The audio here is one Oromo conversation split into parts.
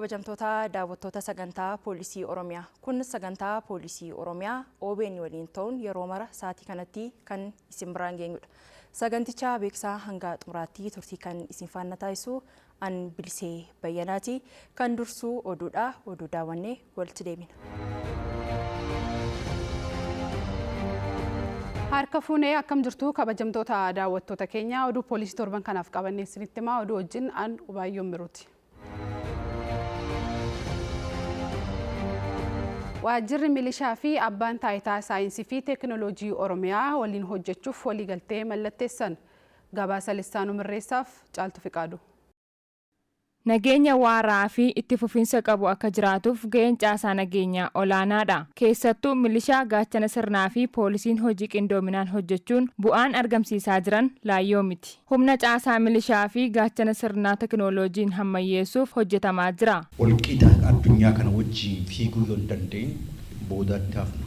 Kabajamtoota daawwattoota sagantaa Poolisii Oromiyaa. Kun sagantaa Poolisii Oromiyaa OBN waliin ta'uun yeroo mara sa'aatii kanatti kan isin biraan geenyudha. Saganticha beeksisaa hanga xumuraatti turtii kan isin faana taasisu an Bilisee Bayyanaati. Kan dursuu oduudha. Oduu daawwannee walitti deebina. Harka fuunee, akkam jirtu kabajamtoota daawwattoota keenya? Oduu poolisii torban kanaaf qabannee isinitti himaa. Oduu wajjin an Ubaayyoon Miruuti. Waajjirri milishaa fi abbaan taayitaa saayinsii fi teekinooloojii Oromiyaa waliin hojjechuuf waliigaltee mallatteessan. Gabaasa Lissaanuu Mirreessaaf Caaltu Fiqaadu. Nageenya waaraa fi itti fufinsa qabu akka jiraatuuf ga'een caasaa nageenyaa olaanaadha. Keessattuu milishaa, gaachana sirnaa fi poolisiin hojii qindoominaan hojjechuun bu'aan argamsiisaa jiran laayyoo miti. Humna caasaa milishaa fi gaachana sirnaa tekinooloojiin hammayyeessuuf hojjetamaa jira. Walqixa addunyaa kana wajjin fiiguu yoo hin dandeenye boodatti hafna.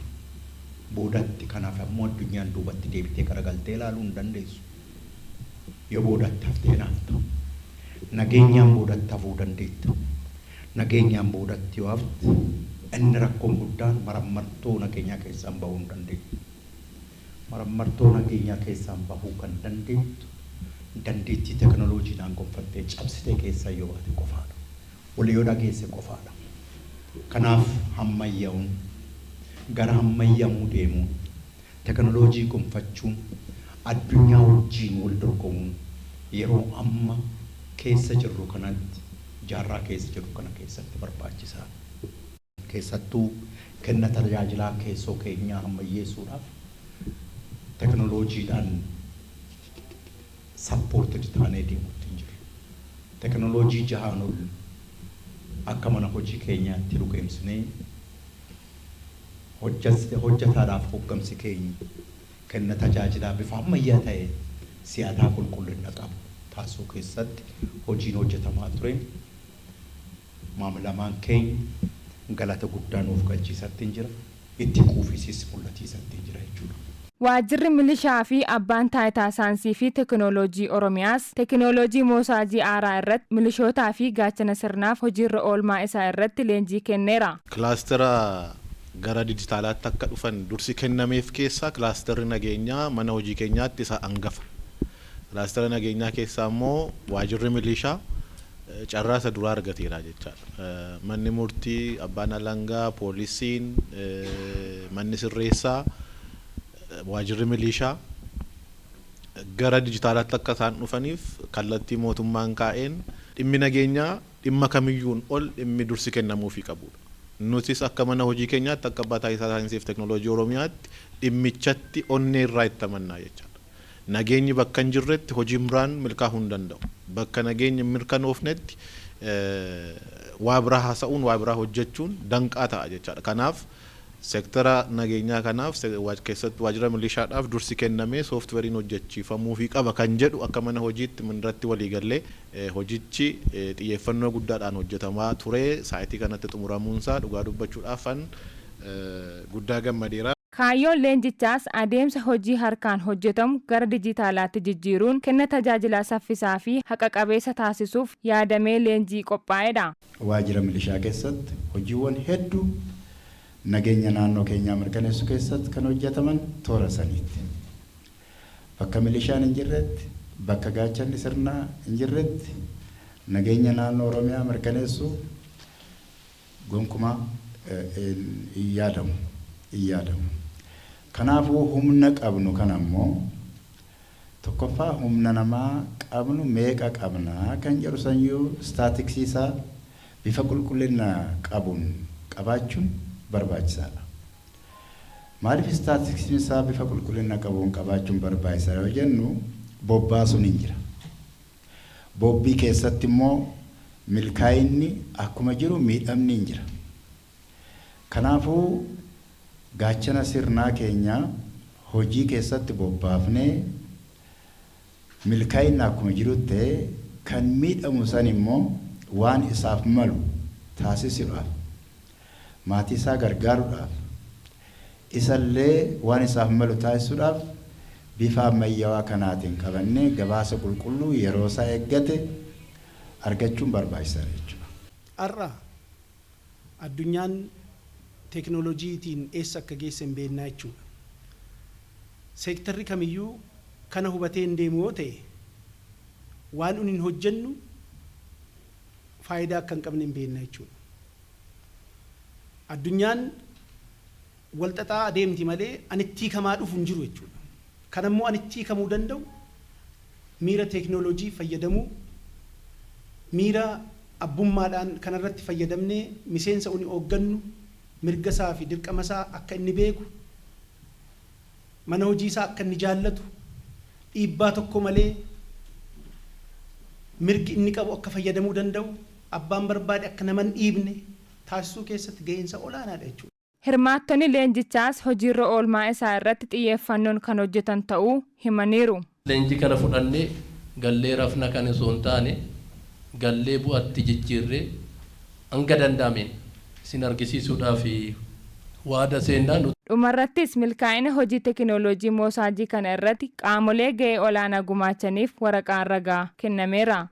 Boodatti kanaaf ammoo addunyaan duubatti deebitee garagaltee ilaaluu hin dandeessu. Yoo boodatti haftee hafta. Nageenyaan boodatti hafuu dandeetta. Nageenyaan boodatti yoo hafte, inni rakkoon guddaan marammartoo nageenyaa keessaan bahuu hin dandeettu. Marammartoo nageenyaa keessaan bahuu kan dandeettu dandeettii teknooloojiidhaan gonfattee cabsitee keessaa yoo baate qofaadha. Wal yoo dhageesse qofaadha. Kanaaf hammayyaa'uun, gara hammayyamuu deemuun, teknooloojii gonfachuun, addunyaa wajjiin wal dorgomuun yeroo amma keessa jirru kanatti, jaarraa keessa jirru kana keessatti barbaachisaadha. Keessattuu kenna tajaajilaa keessoo keenyaa ammayyeessuudhaaf teknooloojiidhaan supported taanee deemuutti hin jirru. Teknooloojii jahaan ol akka mana hojii keenyaatti luqeemsinee hojjetaadhaaf hoggansi keenya kenna tajaajilaa bifa ammayyaa ta'e, si'ataa, qulqullina qabu taasisuu keessatti hojiin hojjetamaa ture maamilamaan keenya galata guddaa nuuf galchiisatti hin jira. Itti quufisis mul'atiisatti hin jira jechuudha. Waajjirri milishaa fi abbaan taayitaa saayinsii fi teekinooloojii Oromiyaas teekinooloojii moosaajii aaraa irratti milishootaa fi gaachana sirnaaf hojiirra oolmaa isaa irratti leenjii kenneera. Kilaastera gara dijitaalaatti akka dhufan dursi kennameef keessaa kilaasterri nageenyaa mana hojii keenyaatti isa hangafa. Kilaastera nageenyaa keessaa immoo waajjirri milishaa carraa isa duraa argateera jechaadha. Manni murtii, abbaan alangaa, poolisiin, manni sirreessaa, waajjirri milishaa gara dijitaalaatti akka isaan dhufaniif kallattii mootummaan kaa'een dhimmi nageenyaa dhimma kamiyyuun ol dhimmi dursi kennamuufii qabudha. Nutis akka mana hojii keenyaatti, akka abbaa taayitaa saayinsii fi teekinooloojii Oromiyaatti, dhimmichatti onnee irraa itti amannaa jechaadha. Nageenyi bakka hin jirretti hojiin biraan milkaa'uu hin danda'u. Bakka nageenyi hin mirkanoofnetti waa biraa haasa'uun, waa biraa hojjechuun danqaa ta'a jechaadha. Kanaaf seektara nageenyaa kanaaf, keessatti waajjira milishaadhaaf dursi kennamee sooftiweeriin hojjechiifamuufii qaba kan jedhu akka mana hojiitti irratti waliigallee hojichi xiyyeeffannoo guddaadhaan hojjetamaa ture. Saayitii kanatti xumuramuunsaa dhugaa dubbachuudhaafan guddaa gammadeera. Kaayyoon leenjichaas adeemsa hojii harkaan hojjetamu gara dijitaalaatti jijjiiruun kenna tajaajilaa saffisaa fi haqa qabeessa taasisuuf yaadamee leenjii qophaa'edha. Waajjira milishaa keessatti hojiiwwan hedduu nageenya naannoo keenyaa mirkaneessuu keessatti kan hojjetaman toora saniitti. Bakka milishaan hin jirretti, bakka gaachanni sirnaa hin jirretti nageenya naannoo Oromiyaa mirkaneessuu gonkumaa hin yaadamu. Hin yaadamu. Kanaafuu humna qabnu kana immoo, tokkoffaa humna namaa qabnu meeqa qabnaa kan jedhu sanyuu istaatiksii isaa bifa qulqullina qabuun qabaachuun barbaachisaadha. Maaliif istaatiksiin isaa bifa qulqullina qabuun qabaachuun barbaachisaa yoo jennu, bobbaasuun hin jira. Bobbii keessatti immoo milkaa'inni akkuma jiru miidhamni hin jira. Kanaafuu gaachana sirnaa keenya hojii keessatti bobbaafnee milkaa'inni akkuma jiru ta'e kan miidhamu san immoo waan isaaf malu taasisuudhaaf, maatii isaa gargaaruudhaaf, isallee waan isaaf malu taasisuudhaaf bifa ammayyaawaa kanaatiin qabannee gabaasa qulqulluu yeroo isaa eeggate argachuun barbaachisaadha jechuudha. Har'a Addunyaan teekinooloojiitiin eessa akka geesse hin beeknaa jechuudha. Seektarri kamiyyuu kana hubatee hin deemu yoo ta'e, waan nuti hin hojjennu faayidaa akka hin qabne hin beekna jechuudha. Addunyaan walxaxaa adeemti malee anitti hiikamaa dhufu hin jiru jechuudha. Kanammoo anitti hiikamuu danda'u miira teekinooloojii fayyadamuu, miira abbummaadhaan kanarratti fayyadamnee, miseensa uni hooggannu mirga isaa fi dirqama isaa akka inni beeku, mana hojii isaa akka inni jaallatu, dhiibbaa tokko malee mirgi inni qabu akka fayyadamuu danda'u, abbaan barbaade akka nama hin dhiibne taasisuu keessatti gaheensa olaanaadha jechuudha. Hirmaattonni leenjichaas hojiirra oolmaa isaa irratti xiyyeeffannoon kan hojjetan ta'uu himaniiru. Leenjii kana fudhannee gallee rafna kan osoo hin taane, gallee bu'atti jijjiirree hanga danda'ameen isin argisiisuudhaaf waada seennaa. Dhumarrattis milkaa'ina hojii teekinooloojii moosaajii kana irratti qaamolee ga'ee olaanaa gumaachaniif waraqaan ragaa kennameera.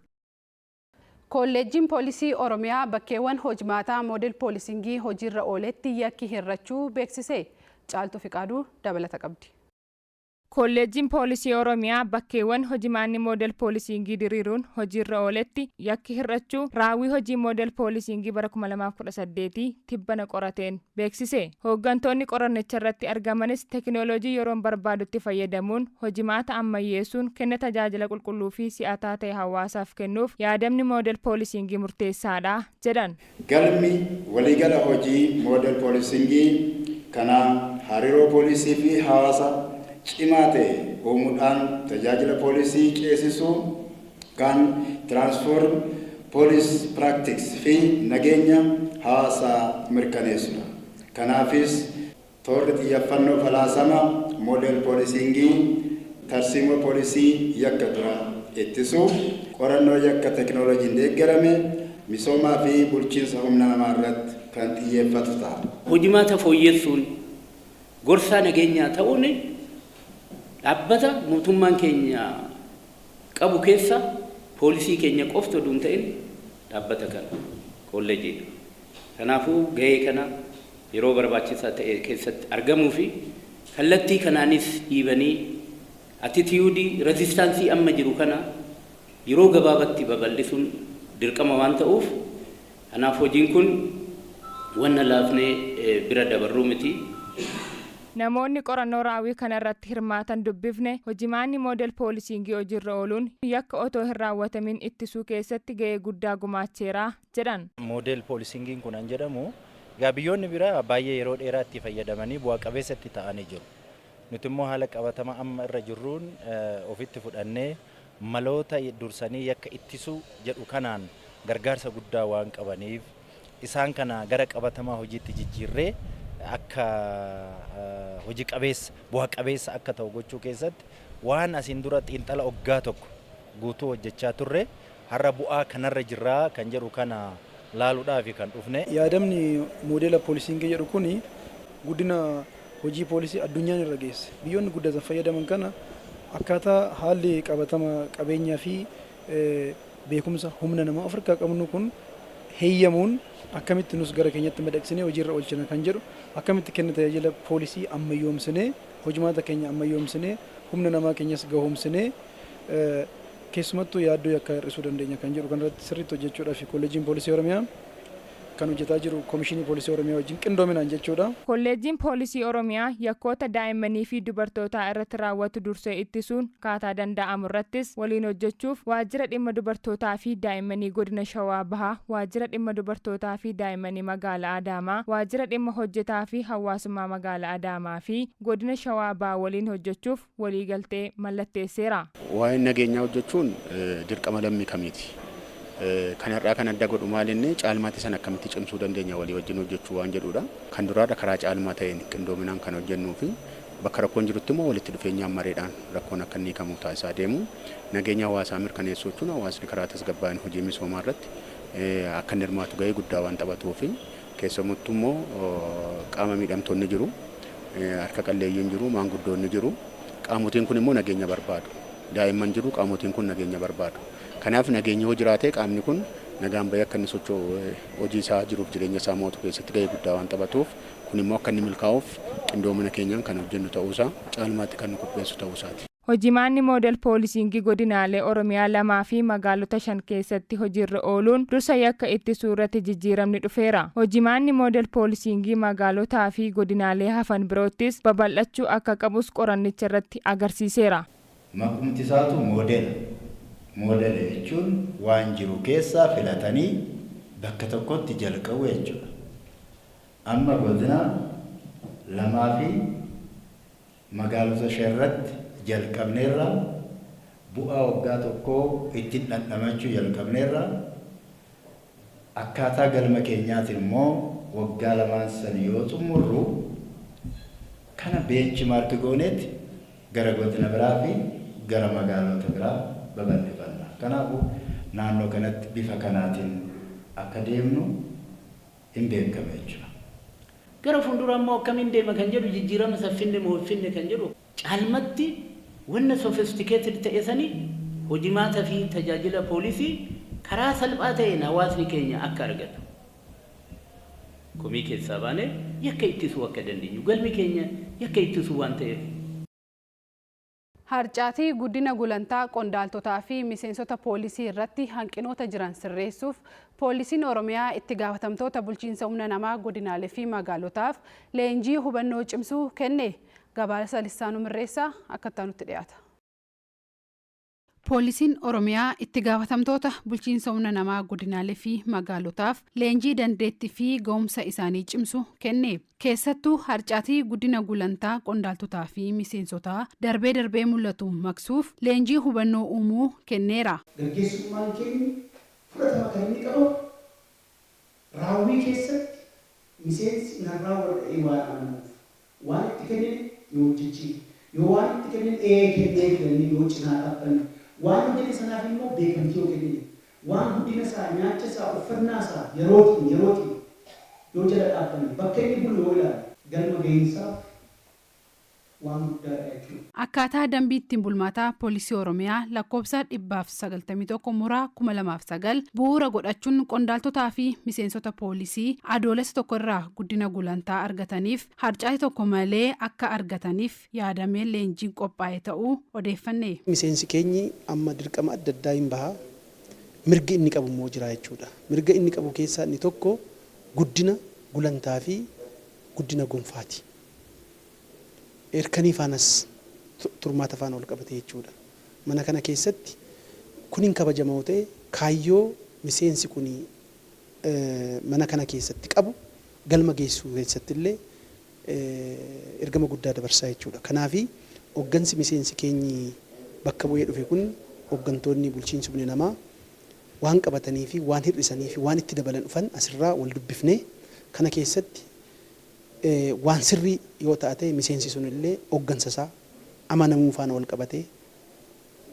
Kolleejjiin Poolisii Oromiyaa bakkeewwan hojimaataa model policingii hojiirra ooletti yakki hir'achuu beeksise. Caaltuu Fiqaaduu dabalata qabdi. Kolleejjiin Poolisii Oromiyaa bakkeewwan hojimaanni model policingii diriiruun hojiirra ooletti yakki hir'achuu raawwii hojii model policingii bara 2018 tibbana qorateen beeksise. Hooggantoonni qorannicha irratti argamanis teekinooloojii yeroon barbaadutti fayyadamuun hojimaata ammayyeessuun kenna tajaajila qulqulluu fi si'ataa ta'e hawaasaaf kennuuf yaadamni model policingii murteessaadha jedhan. Galmi waliigala hojii model policingii kanaa hariiroo poolisii fi hawaasa cimaa ta'e uumuudhaan tajaajila poolisii ceesisuu kan transform police practice fi nageenya hawaasaa mirkaneessudha. Kanaafis toorri xiyyeeffannoo falaasama model policingii, tarsiimoo poolisii yakka dura ittisuu, qorannoo yakka teekinooloojiin deeggarame, misoomaa fi bulchiinsa humna namaa irratti kan xiyyeeffatu ta'a. Hojimaata fooyyessuun, gorsaa nageenyaa ta'uun, dhaabbata mootummaan keenya qabu keessa poolisii keenya qofti oduu hin ta'in dhaabbata kana kolleejiidha. Kanaafuu gahee kana yeroo barbaachisaa ta'e keessatti argamuu fi kallattii kanaanis dhiibanii attitude resistance amma jiru kana yeroo gabaabatti babal'isuun dirqama waan ta'uuf, kanaaf hojiin kun wanna laafnee bira dabarruu miti. Namoonni qorannoo raawwii kana irratti hirmaatan dubbifne hojimaanni model policingii hojiirra ooluun yakka otoo hin raawwatamin ittisuu keessatti ga'ee guddaa gumaacheera jedhan. Model policingiin kun an jedhamu egaa biyyoonni biraa baay'ee yeroo dheeraa itti fayyadamanii bu'a qabeessa itti ta'anii jiru. Nuti immoo haala qabatama amma irra jirruun ofitti fudhannee maloota dursanii yakka ittisuu jedhu kanaan gargaarsa guddaa waan qabaniif, isaan kana gara qabatamaa hojiitti jijjiirree akka hojii qabeessa, bu'a qabeessa akka ta'u gochuu keessatti waan asiin dura xiinxala waggaa tokko guutuu hojjechaa turre har'a bu'aa kanarra jirraa kan jedhu kana laaluudhaaf kan dhufne. Yaadamni model policingii jedhu kuni guddina hojii poolisii addunyaan irra geesse. Biyyoonni guddatan fayyadaman kana akkaataa haalli qabatama qabeenyaa fi beekumsa humna namaa of harkaa qabnu kun heeyyamuun akkamitti nus gara keenyatti madaqsinee hojiirra oolchina kan jedhu, akkamitti kenna tajaajila poolisii ammayyoomsinee, hojimaata keenya ammayyoomsinee, humna namaa keenyas gahoomsinee, keessumattuu yaaddoo yakkaa hir'isuu dandeenya kan jedhu kanarratti sirriitti hojjechuudhaaf Kolleejiin Poolisii Oromiyaa kan hojjetaa jiru Koomishinii Poolisii Oromiyaa wajjin qindoominaan jechuudha. Kolleejjiin Poolisii Oromiyaa yakkoota daa'immanii fi dubartootaa irratti raawwatu dursee ittisuun akkaataa danda'amu irrattis waliin hojjechuuf Waajjira Dhimma Dubartootaa fi Daa'immanii Godina Shawaa Bahaa, Waajjira Dhimma Dubartootaa fi Daa'immanii Magaalaa Adaamaa, Waajjira Dhimma Hojjetaa fi Hawaasummaa Magaalaa Adaamaa fi Godina Shawaa Bahaa waliin hojjechuuf waliigaltee mallatteesseera. Waa'een nageenyaa hojjechuun dirqama lammii kamiiti. Kanarraa kan adda godhu maal, inni caalmaatti sana akkamitti cimsuu dandeenya, walii wajjin hojjechuu waan jedhudha. Kan duraadha karaa caalmaa ta'een qindoominaan kan hojjennuu fi bakka rakkoon jirutti immoo walitti dhufeenyaan mareedhaan rakkoon akka inni hiikamu taasisaa deemu. Nageenya hawaasaa mirkaneessuu jechuun hawaasni karaa tasgabbaa'een hojii misoomaa irratti akka inni hirmaatu gahee guddaa waan taphatuu fi keessumattuu immoo qaama miidhamtoonni jiru, harka qalleeyyiin jiru, maanguddoonni jiru. Qaamotiin kun immoo nageenya barbaadu. Daa'imman jiru, qaamotiin kun nageenya barbaadu. Kanaaf nageenya yoo jiraate qaamni kun Nagaan bahee akka inni socho'u hojii isaa jiruuf jireenya isaa mo'atu keessatti gahee guddaa waan taphatuuf, kun immoo akka inni milkaa'uuf qindoomina keenyaan kan hojjennu ta'uusaa caalmaatti kan nu qopheessu ta'uusaati. Hojimaanni model policingii godinaalee Oromiyaa 2 fi magaalota 5 keessatti hojiirra ooluun dursa yakka ittisuu irratti jijjiiramni dhufeera. Hojimaanni model policingii magaalotaa fi godinaalee hafan biroottis babal'achuu akka qabus qorannicha irratti agarsiiseera. Maqumti isaatu moodela. Moodela jechuun waan jiru keessaa filatanii bakka tokkotti jalqabu jechuudha. Amma godina 2 fi magaalota 5 irratti jalqabneerra, bu'aa waggaa tokkoo ittiin dhandhamachuu jalqabneerra. Akkaataa galma keenyaatiin immoo waggaa 2 sana yoo xumurru kana benchmark goonetti gara godina biraa fi gara magaalota biraa babal'ifanna. Kanaafuu naannoo kanatti bifa kanaatiin akka deemnu hin beekame jechuudha. Gara fuuldura immoo akkamiin deema kan jedhu, jijjiirama saffinne moo finne kan jedhu, caalmatti wanna sophisticated ta'e sanii hojimaata fi tajaajila poolisii karaa salphaa ta'een hawaasni keenya akka argatu. Komii keessaa baanee yakka ittisuu akka dandeenyu, galmi keenya yakka ittisuu waan ta'eef. Harcaatii guddina gulantaa qondaaltotaa fi miseensota poolisii irratti hanqinoota jiran sirreessuuf poolisiin Oromiyaa itti gaafatamtoota bulchiinsa humna namaa godinaalee fi magaalotaaf leenjii hubannoo cimsuu kenne. Gabaasa Lissaanuu Mirreessaa akka nutti dhiyaata. Poolisiin Oromiyaa itti gaafatamtoota bulchiinsa humna namaa godinaalee fi magaalotaaf leenjii dandeettii fi ga'umsa isaanii cimsu kenne. Keessattuu harcaatii guddina gulantaa qondaaltotaa fi miseensotaa darbee darbee mul'atu maqsuuf leenjii hubannoo uumuu kenneera. Gaggeessummaan keenya fudhatama kan inni qabu raawwii keessatti miseensi narraa wal waan amanuuf, waan itti kennine yoo hojjechiif, yoo waan itti kennine ee kennee filannee yoo cinaa dhaabbanne, waan hojjete sanaaf immoo beekamtii yoo kennine, waan guddina isaa, nyaacha isaa, uffannaa isaa yerootiin yerootiin yoo jala dhaabbanne, bakka inni bulu yoo ilaalle, galma gahiinsaaf waan guddaadha jechuudha. Akkaataa dambii ittiin bulmaataa poolisii Oromiyaa lakkoofsa 191 muraa 2009 bu'uura godhachuun qondaaltotaa fi miseensota poolisii adoolessa 1 irraa guddina gulantaa argataniif harcaatii tokko malee akka argataniif yaadamee leenjiin qophaa'e ta'uu odeeffanne. Miseensi keenyi amma dirqama adda addaa hin baha, mirgi inni qabu immoo jira jechuudha. Mirga inni qabu keessaa inni tokko guddina gulantaa fi guddina gonfaati. Erkanii faanas turmaata faana wal qabate jechuudha. Mana kana keessatti kun hin kabajamoo ta'e kaayyoo miseensi kun mana kana keessatti qabu galma geessuu keessatti illee ergama guddaa dabarsaa jechuudha. Kanaafi hoggansi miseensi keenyi bakka bu'ee dhufe kun hoggantoonni bulchiinsa humna namaa waan qabatanii fi waan hir'isanii fi waan itti dabalan dhufan asirraa wal dubbifnee kana keessatti waan sirrii yoo taate miseensi sun illee hoggansa isaa amanamuu faana wal qabatee,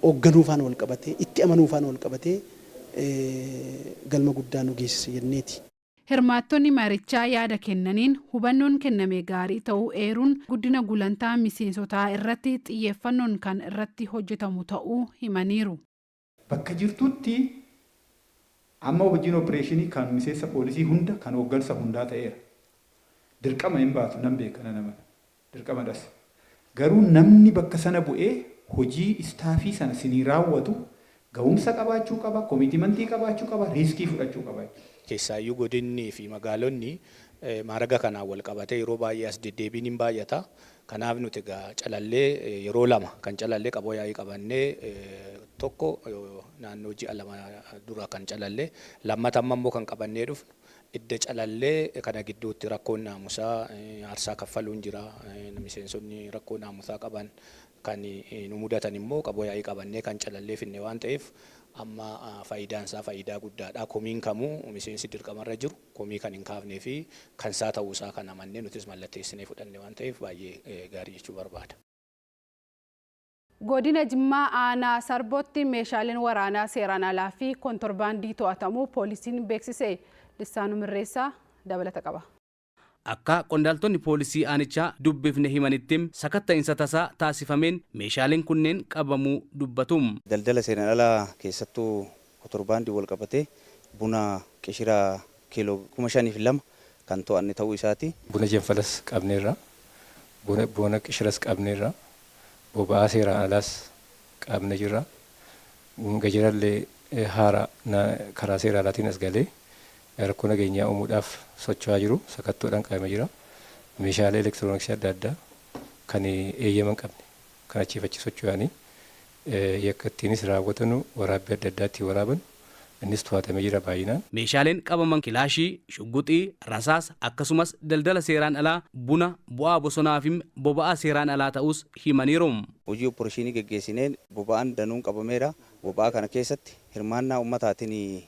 hoogganuu faana wal qabatee, itti amanuu faana wal qabatee galma guddaa nu geessisa jenneeti. Hirmaattonni marichaa yaada kennaniin hubannoon kenname gaarii ta'uu eeruun guddina gulantaa miseensotaa irratti xiyyeeffannoon kan irratti hojjetamu ta'uu himaniiru. Bakka jirtutti amma hojiin opereeshinii kan miseensa poolisii hunda kan hooggansa hundaa ta'eera. Dirqama hin baatu nan beeka nan amana. Dirqamadhas. Garuu namni bakka sana bu'ee hojii istaafii sana sinii raawwatu ga'umsa qabaachuu qaba, commitmentii qabaachuu qaba, riskii fudhachuu qaba. Keessaayyuu godinni fi magaalonni maaraga kanaan wal qabatee yeroo baay'ee as deddeebiin hin baay'ata. Kanaaf nuti egaa calallee yeroo 2 kan calallee qaboo yaa'ii qabannee, tokko naannoo ji'a 2 dura kan calallee, lammata amma immoo kan qabannee dhufnu idda calallee kana gidduutti rakkoon naamusaa aarsaa kaffaluun jira. Miseensonni rakkoo naamusaa qaban kan nu mudatan immoo qaboo yaa'ii qabannee kan calallee finne waan ta'eef amma faayidaan isaa faayidaa guddaadha. Komiin kamuu miseensi dirqamarra jiru komii kan hin kaafnee fi kan isaa ta'uusaa kan amannee nutis mallatteessinee fudhanne waan ta'eef baay'ee gaarii jechuu barbaada. Godina Jimmaa aanaa Sarbootti meeshaaleen waraanaa seeraan alaa fi kontorbaandii to'atamuu poolisiin beeksise. Lissaanuu Mirreessaa dabalata qaba. Akka qondaaltonni poolisii aanichaa dubbifne himanitti sakatta'insa tasaa taasifameen meeshaaleen kunneen qabamuu dubbatu. Daldala seeraan alaa keessattuu kontorbaandii wal qabatee Buna qishiraa kiiloo 5,002 kan to'anne ta'uu isaati. Buna jenfalas qabneerra, buna qishiras qabneerra, boba'aa seeraan alaas qabne jirra. Gajarallee haara karaa seera alaatiin as galee rakkoo nageenyaa uumuudhaaf socho'aa jiru sakattoodhaan qabamee jira. Meeshaalee elektirooniksii adda addaa kan eeyyama hin qabne kan achiif achi socho'anii yakka ittiinis raawwatanu waraabbii adda addaa ittiin waraaban innis to'atamee jira baay'inaan. Meeshaaleen qabaman kilaashii, shugguxii, rasaasa akkasumas daldala seeraan alaa buna, bu'aa bosonaa fi boba'aa seeraan alaa ta'us himaniiru. Hojii opereeshinii geggeessineen boba'aan danuun qabameera. Boba'aa kana keessatti hirmaannaa uummataatiin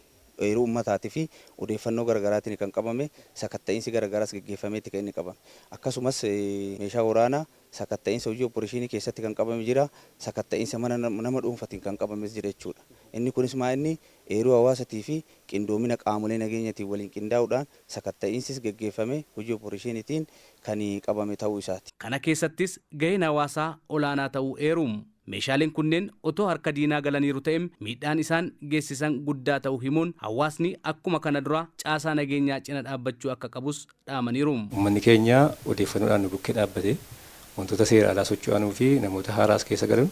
eeruu uummataatii fi odeeffannoo garaagaraatiin kan qabame sakatta'iinsi garaagaraas geggeeffameetti kan inni qabame. Akkasumas meeshaa waraanaa sakatta'iinsa hojii opereeshinii keessatti kan qabame jira. Sakatta'iinsa mana nama dhuunfatiin kan qabames jira jechuudha. Inni kunis maa inni eeruu hawaasatii fi qindoomina qaamolee nageenyatiin waliin qindaa'uudhaan sakatta'iinsis geggeeffame hojii opereeshiniitiin kan qabame ta'uu isaati. Kana keessattis gaheen hawaasaa olaanaa ta'uu eeruum. Meeshaaleen kunneen otoo harka diinaa galaniiru ta'e miidhaan isaan geessisan guddaa ta'uu himuun hawaasni akkuma kana dura caasaa nageenyaa cina dhaabbachuu akka qabus dhaamaniiru. Uummanni keenya odeeffannoodhaan nu bukkee dhaabbate wantoota seera alaa socho'anuu fi namoota haaraas keessa galan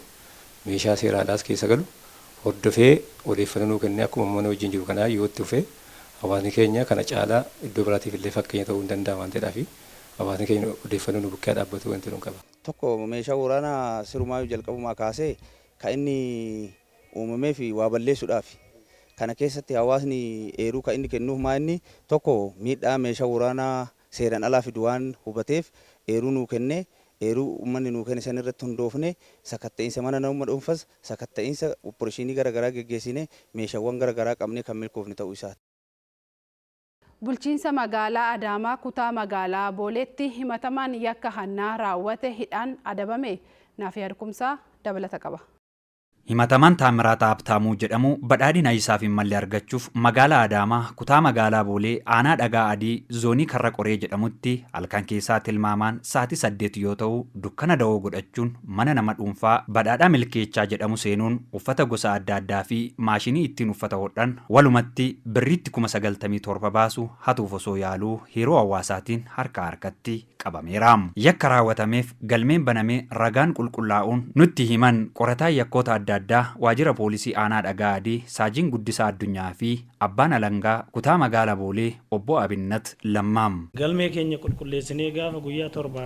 meeshaa seera alaas keessa galu hordofee odeeffannoo nuu kennee akkuma mana wajjin jiru kanaa yoo itti dhufee hawaasni keenya kana caalaa iddoo biraatiif illee fakkeenya ta'uu hin danda'a waan ta'eedhaaf hawaasni keenya odeeffannoo nu bukkee dhaabbatu wanti nu qaba. Tokko meeshaa waraanaa sirumaa jalqabumaa kaasee kan inni uumamee fi waa balleessuudhaaf. Kana keessatti hawaasni eeruu kan inni kennuuf maa inni tokko miidhaa meeshaa waraanaa seeraan alaa fidu waan hubateef eeruu nuu kennee eeruu uummanni nuu kenne san irratti hundoofne sakatta'iinsa mana nama dhuunfas sakatta'iinsa opereeshinii garaagaraa geggeessine meeshaawwan garaagaraa qabnee kan milkoofne ta'uu isaati. Bulchiinsa magaalaa Adaamaa kutaa magaalaa Booleetti himatamaan yakka hannaa raawwate hidhaan adabame. Naaf Yaadkumsaa dabalata qaba. Himatamaan Taamiraat Habtaamuu jedhamu badhaadhina isaaf hin malle argachuuf magaalaa Adaamaa kutaa magaalaa Boolee aanaa dhagaa adii zoonii Karra Qoree jedhamutti halkan keessaa tilmaamaan sa'aatii 8 yoo ta'u dukkana da'oo godhachuun mana nama dhuunfaa badhaadhaa Milkeechaa jedhamu seenuun uffata gosa adda addaa fi maashinii ittiin uffata hodhan walumatti birriitti 97,000 baasu hatuuf osoo yaaluu yeroo hawaasaatiin harka harkatti qabameera. Yakka raawwatameef galmeen banamee ragaan qulqullaa'uun nutti himan qorataa yakkoota adda addaa waajjira poolisii aanaa dhagaa adii Saajiin Guddisaa Addunyaa fi abbaan alangaa kutaa magaalaa Boolee obbo Abinnat Lammaam. Galmee keenya qulqulleessinee gaafa guyyaa 7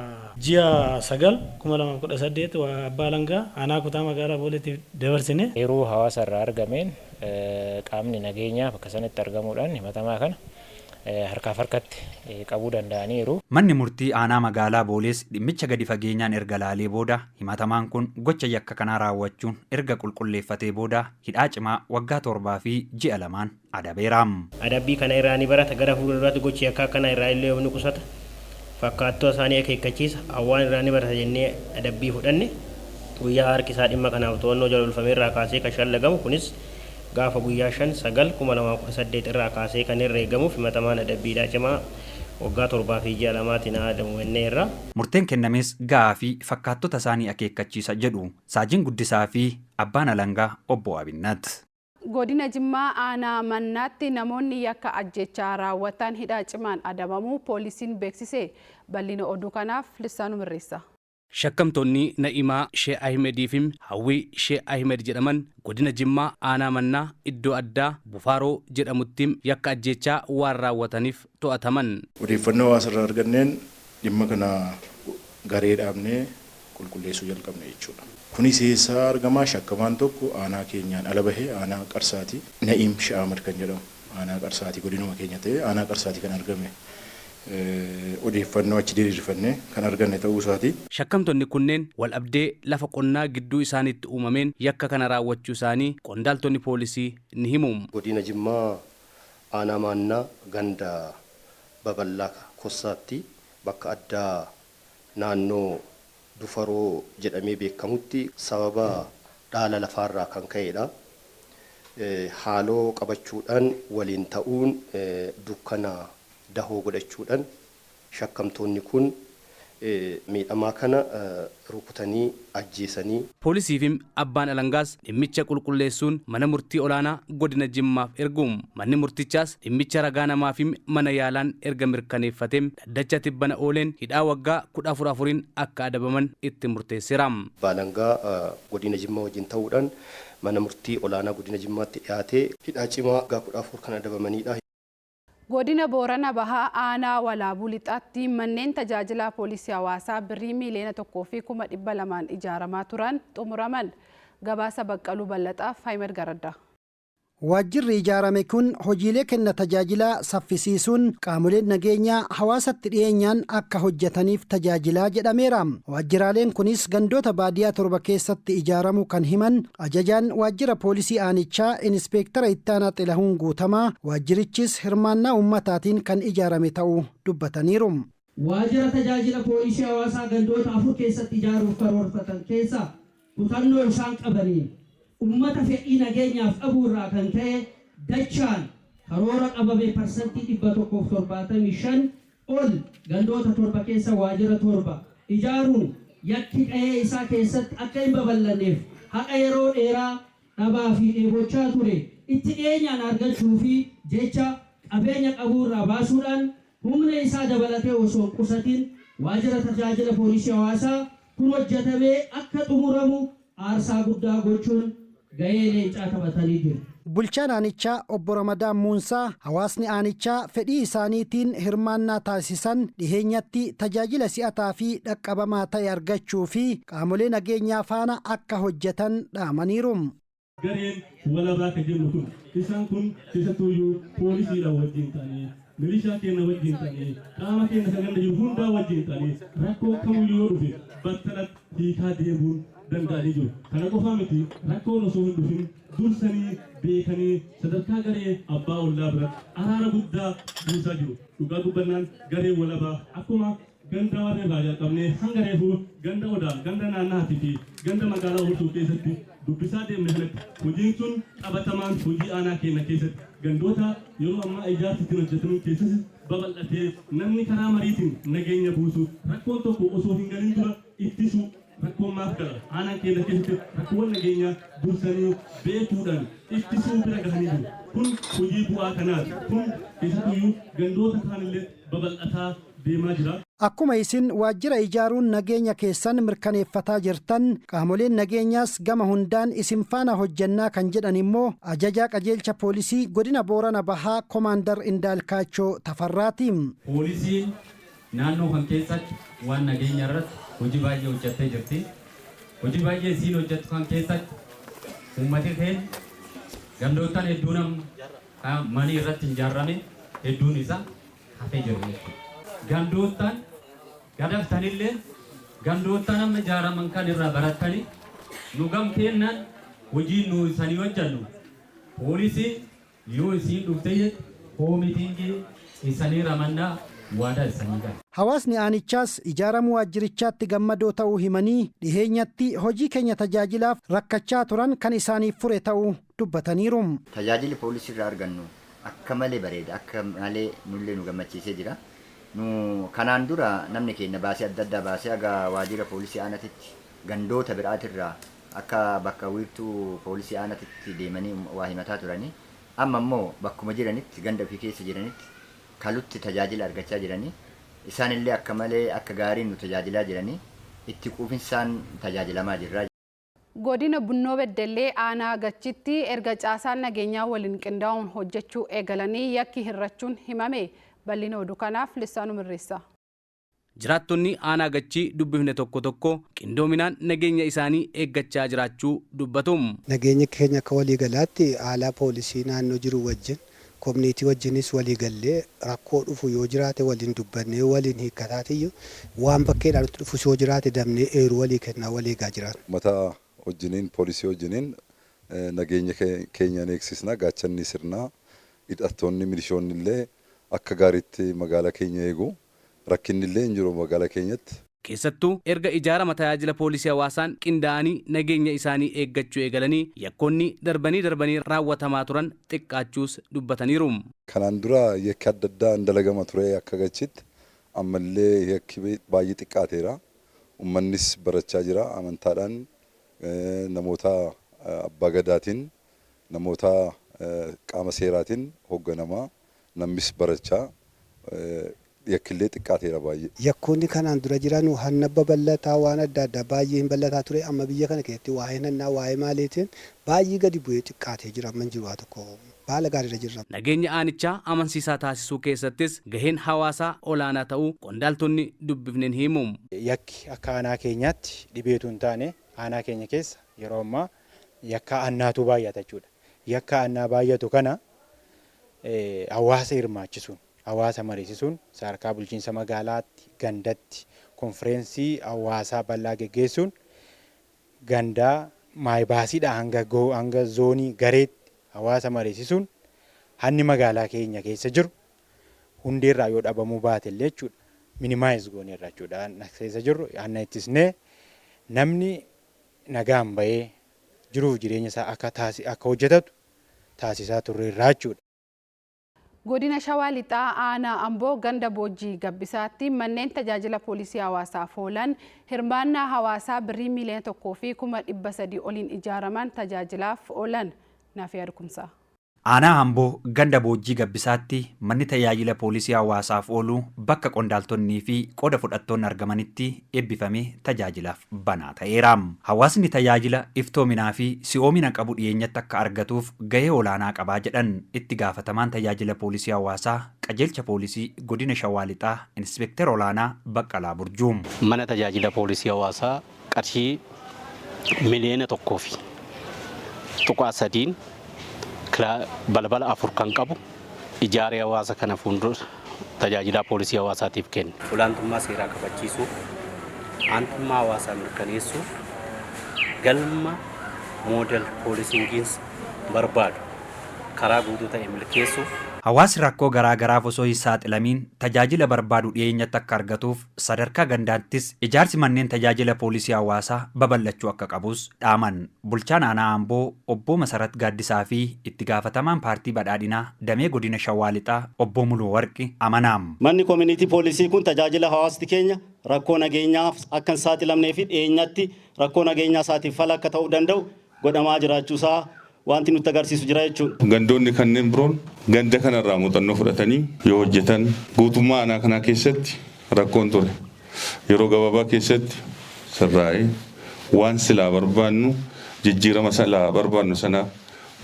ji'a 9 2018 abbaa alangaa aanaa kutaa magaalaa Booleetiif dabarsine. Yeroo hawaasa irraa argameen qaamni nageenyaa bakka sanatti argamuudhaan himatamaa kana harkaaf harkatti qabuu danda'aniiru. Manni murtii aanaa magaalaa Boolees dhimmicha gadi fageenyaan erga laalee booda himatamaan kun gocha yakka kanaa raawwachuun erga qulqulleeffatee booda hidhaa cimaa waggaa 7 fi ji'a 2 adabeera. Adabbii kana irraa ni barata gara fuulduraatti gochi yakkaa kana irraa illee ni qusata. Fakkaattoo isaanii akeekkachiisa hawaan irraa ni barata jennee adabbii fudhanne guyyaa harki isaa dhimma kanaaf to'annoo jala oolfame irraa kaasee kan shallagamu kunis gaafa guyyaa 5 9 2018 irraa kaasee kan herreegamuuf himatamaan adabbiidhaa cimaa waggaa 7 fi ji'a 2tiin adabamu irra. Murteen kennames ga'aa fi fakkaattota isaanii akeekkachiisa jedhu Saajiin Guddisaa fi abbaan alangaa obbo Abinnat. Godina Jimmaa aanaa Mannaatti namoonni yakka ajjechaa raawwatan hidhaa cimaan adabamuu poolisiin beeksise. Bal'ina oduu kanaaf Lissaanuu Mirreessa. Shakkamtoonni Na'imaa Shee Ahimedii fi Hawwii Shee Ahimed jedhaman godina Jimmaa aanaa Mannaa iddoo addaa Bufaaroo jedhamutti yakka ajjechaa waan raawwataniif to'ataman. Odeeffannoo hawaasarraa arganneen dhimma kana garee dhaabnee qulqulleessuu jalqabne jechuudha. Kunis eessaa argamaa shakkamaan tokko aanaa keenyaan ala bahee aanaa Qarsaati. Na'iim Shee Ahmed kan jedhamu aanaa Qarsaati godinuma keenya ta'e aanaa Qarsaati kan argame. Odeeffannoo achi diriirfannee kan arganne ta'uu isaati. Shakkamtoonni kunneen wal abdee lafa qonnaa gidduu isaaniitti uumameen yakka kana raawwachuu isaanii qondaaltonni poolisii ni himu. Godina Jimmaa aanaa Mannaa ganda babal'aa Kossaatti bakka addaa naannoo Dufaroo jedhamee beekamutti sababa dhaala lafaarraa kan ka'edha. Haaloo qabachuudhaan waliin ta'uun dukkana dahoo godhachuudhaan shakkamtoonni kun miidhamaa kana rukutanii ajjeesanii. Poolisii fi abbaan alangaas dhimmicha qulqulleessuun mana murtii olaanaa godina Jimmaaf ergu. Manni murtichaas dhimmicha ragaa namaa fi mana yaalaan erga mirkaneeffatee dhaddacha tibbana ooleen hidhaa waggaa 14 akka adabaman itti murteesseera. Abbaa alangaa godina Jimmaa wajjin ta'uudhaan mana murtii olaanaa godina Jimmaatti dhiyaatee hidhaa cimaa waggaa 14 kan adabamanidha. Godina Boorana Bahaa aanaa Walaabuu Lixaatti manneen tajaajila poolisii hawaasaa birrii 1,200,000 ijaaramaa turan xumuraman. Gabaasa Baqqaluu Ballaxaaf Haayimed Garaddaa. Waajjirri ijaarame kun hojiilee kenna tajaajilaa saffisiisuun qaamoleen nageenyaa hawaasatti dhiyeenyaan akka hojjetaniif tajaajilaa jedhameera. Waajjiraaleen kunis gandoota baadiyyaa 7 keessatti ijaaramu kan himan ajajaan waajjira poolisii aanichaa Inispeektara Ittaanaa Xilahuun Guutamaa waajjirichis hirmaannaa uummataatiin kan ijaarame ta'uu dubbataniiru. Waajjira tajaajila poolisii hawaasaa gandoota 4 keessatti ijaaruuf karoorfatan keessaa kutannoo isaan qabaniin ummata fedhii nageenyaaf qabu irraa kan ka'e dachaan karoora qabame 175% ol gandoota 7 keessa waajjira 7 ijaaruun yakki qa'ee isaa keessatti akka hin babal'anneef haqa yeroo dheeraa dhabaa fi dheebochaa ture itti dhiyeenyaan argachuu fi jecha qabeenya qabuu irraa baasuudhaan humna isaa dabalatee osoo hin qusatin waajjira tajaajila poolisii hawaasaa kun hojjetamee akka xumuramu aarsaa guddaa gochuun gahee leencaa taphatanii jiru. Bulchaan aanichaa obbo Ramadaan Muunsaa hawaasni aanichaa fedhii isaaniitiin hirmaannaa taasisan dhiheenyatti tajaajila si'ataa fi dhaqqabamaa ta'e argachuu fi qaamolee nageenyaa faana akka hojjetan dhaamaniiru. Gareen walabaa kan jennu kun isaan kun keessattuuyyuu poolisiidha wajjin ta'anii milishaa keenya wajjin ta'anii qaama keenya kan ganda jiru hundaa wajjin ta'anii rakkoo kamiyyuu yoo dhufe battalatti hiikaa deemuun danda'anii jiru. Kana qofaa miti rakkoon osoo hin dhufin dursanii beekanii sadarkaa garee abbaa ollaa biratti araara guddaa buusaa jiru. Dhugaa dubbannaan garee walabaa akkuma ganda warra irraa jalqabnee hanga reefuu ganda odaa, ganda naannaatii fi ganda magaalaa Hursuu keessatti dubbisaa deemne kanatti hojiin sun qabatamaan hojii aanaa keenya keessatti gandoota yeroo ammaa ijaarsi ittiin hojjetamu keessatti babal'atee namni karaa mariitiin nageenya buusu rakkoon tokko osoo hin galin dura ittisu rakkoon maaf gala aanaan keenya keessatti rakkoowwan nageenyaa dursanii beekuudhaan ittisuu bira gahanii jiru. Kun hojii bu'aa kanaati. Kun keessattuyyuu gandoota kaanillee babal'ataa deemaa jira. Akkuma isin waajjira ijaaruun nageenya keessan mirkaneeffataa jirtan qaamoleen nageenyaas gama hundaan isin faana hojjannaa kan jedhan immoo ajajaa qajeelcha poolisii godina Boorana Bahaa Komaandar Indaalkaachoo Tafarraati. Poolisiin naannoo kan keessatti waan nageenya irratti hojii baay'ee hojjettee jirti. Hojii baay'ee isiin hojjettu kan keessatti uummati keenya gandootaan hedduun amma manii irratti hin ijaarame hedduun isaa hafee jiru jechuudha. Gandootaan gadaftanillee gandootaan amma ijaaraman kan irraa barattanii nu gam kennaan hojii nu isanii hojjennu poolisii yoo isiin dhuftee koomitingii isanii ramannaa waadaa isanii gala. Hawaasni aanichaas ijaaramuu waajjirichaatti gammadoo ta'uu himanii dhiheenyatti hojii keenya tajaajilaaf rakkachaa turan kan isaaniif fure ta'uu dubbataniiru. Tajaajilli poolisii irraa argannu akka malee bareeda akka malee nullee nu gammachiisee jira. Nu kanaan dura namni keenya baasee adda addaa baasee aga waajjira poolisii aanatitti gandoota biraatirraa akka bakka wiirtuu poolisii aanatitti deemanii waa himataa turanii amma immoo bakkuma jiranitti ganda ofii keessa jiranitti kalutti tajaajila argachaa jiranii isaanillee akka malee akka gaariin nu tajaajilaa jiranii itti quufinsaan tajaajilamaa jirra. Godina Bunnoo Beddellee aanaa Gachitti erga caasaan nageenyaa waliin qindaa'uun hojjechuu eegalanii yakki hir'achuun himame. Bal'ina oduu kanaaf Lissaanuu Mirreessaa. Jiraattonni aanaa Gachii dubbifne tokko tokko qindoominaan nageenya isaanii eeggachaa jiraachuu dubbatu. Nageenya keenya akka waliigalaatti haala poolisii naannoo jiru wajjin koominiitii wajjinis waliigallee rakkoo dhufu yoo jiraate waliin dubbannee waliin hiikkataatiyyuu waan bakkeedhaan nutti dhufus yoo jiraate damnee eeruu walii kennaa walii eegaa jiraan. Uummata wajjiniin poolisii wajjiniin nageenya keenyaan eegsisna gaachanni sirnaa hidhattoonni milishoonni illee akka gaariitti magaalaa keenya eegu rakkinni illee hin jiru magaalaa keenyatti. Keessattuu erga ijaarama tajaajila poolisii hawaasaan qindaa'anii nageenya isaanii eeggachuu eegalanii yakkoonni darbanii darbanii raawwatamaa turan xiqqaachuus dubbataniiru. Kanaan dura yakki adda addaa hin dalagama ture akka Gachitti Ammallee yakki baay'ee xiqqaateera. Uummannis barachaa jira amantaadhaan, namoota abbaa gadaatiin, namoota qaama seeraatiin hoogganamaa, namnis barachaa, yakkillee xiqqaateera baay'ee. Yakkoonni kanaan dura jiran hanna babal'ataa waan adda addaa baay'ee hin bal'ataa ture. Amma biyya kana keessatti waa'ee hannaa, waa'ee maaliitiin baay'ee gadi bu'ee xiqqaatee jira. Amma hin jiru, waa tokko baala gaariirra jirra. Nageenya aanichaa amansiisaa taasisuu keessattis gaheen hawaasaa olaanaa ta'uu qondaaltonni dubbifneen himu. Yakki akka aanaa keenyaatti dhibeetu hin taane, aanaa keenya keessa yeroo ammaa yakka annaatu baay'ata jechuudha. Yakka annaa baay'atu kana hawaasa hirmaachisuun, hawaasa mariisisuun, sadarkaa bulchiinsa magaalaatti, gandatti konfireensii hawaasaa bal'aa geggeessuun, gandaa maayibaasiidhaa hanga zoonii gareetti hawaasa mariisisuun, hanni magaalaa keenya keessa jiru hundeerraa yoo dhabamuu baate illee jechuudha. Minimize gooneerra jechuudha. Hanna keessa jirru hanna ittisnee namni nagaan bahee jiruuf jireenya isaa akka hojjetatu taasisaa turreerraa jechuudha. Godina Shawaa Lixaa aanaa Amboo ganda Boojjii Gabbisaatti manneen tajaajila poolisii hawaasaaf oolan hirmaannaa hawaasaa birrii 1,300,000 oliin ijaaraman tajaajilaaf oolan. Naaf yaadu. Aanaa Amboo ganda Boojjii Gabbisaatti manni tajaajila poolisii hawaasaaf oolu bakka qondaaltonnii fi qooda fudhattoonni argamanitti eebbifamee tajaajilaaf banaa ta'eera. Hawaasni tajaajila iftoominaa fi si'oomina qabu dhiyeenyatti akka argatuuf gahee olaanaa qabaa jedhan itti gaafatamaan tajaajila poolisii hawaasaa qajeelcha poolisii godina Shawaa Lixaa Inspektar Olaanaa Baqqalaa Burjuu. Mana tajaajila poolisii hawaasaa qarshii 1.3 miliyoonaan balbala 4 kan qabu ijaaree hawaasa kana fuuldura tajaajila poolisii hawaasaatiif kenne. Olaantummaa seeraa kabachiisuuf, aantummaa hawaasaa mirkaneessuuf, galma model policing barbaadu karaa guutuu ta'e milkeessuuf. Hawaasni rakkoo garaa garaaf osoo hin saaxilamiin tajaajila barbaadu dhiyeenyatti akka argatuuf sadarkaa gandaattis ijaarsi manneen tajaajila poolisii hawaasaa babal'achuu akka qabus dhaaman. Bulchaan aanaa Amboo obbo Masarat Gaaddisaa fi itti gaafatamaan paartii badhaadhinaa damee godina Shawaa Lixaa obbo Muluu Warqi amanaam. Manni community poolisii kun tajaajila hawaasni keenya rakkoo nageenyaaf akka hin saaxilamnee fi dhiyeenyatti rakkoo nageenyaa isaatiif fala akka ta'uu danda'u godhamaa jiraachuusaa wanti nutti agarsiisu jira jechuudha. Gandoonni kanneen biroon ganda kanarraa muuxannoo fudhatanii yoo hojjetan, guutummaa aanaa kanaa keessatti rakkoon ture yeroo gabaabaa keessatti sirraa'ee waan silaa barbaannu, jijjiirama silaa barbaannu sana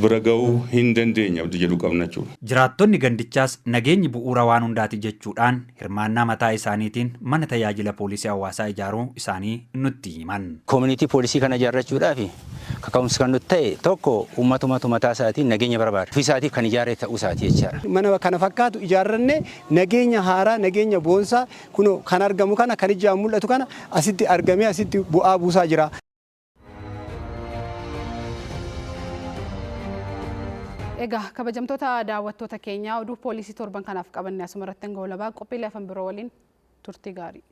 bira ga'uu hin dandeenya abdii jedhu qabna jechuudha. Jiraattonni gandichaas nageenyi bu'uura waan hundaati jechuudhaan hirmaannaa mataa isaaniitiin mana tajaajila poolisii hawaasaa ijaaruu isaanii nutti himan. Community poolisii kana ijaarrachuudhaaf kaka'umsi kan nutti ta'e tokko uummatumatu mataa isaatiin nageenya barbaada. Ofii isaatiif kan ijaaree ta'uu isaati jechaadha. Mana kana fakkaatu ijaarrannee nageenya haaraa, nageenya boonsaa kunoo kan argamu kana, kan ijaan mul'atu kana asitti argamee asitti bu'aa buusaa jira. Egaa kabajamtoota daawwattoota keenyaa, oduu poolisii torban kanaaf qabanne asuma irratti hanga olabaa, qophii lafan biroo waliin turtii gaarii.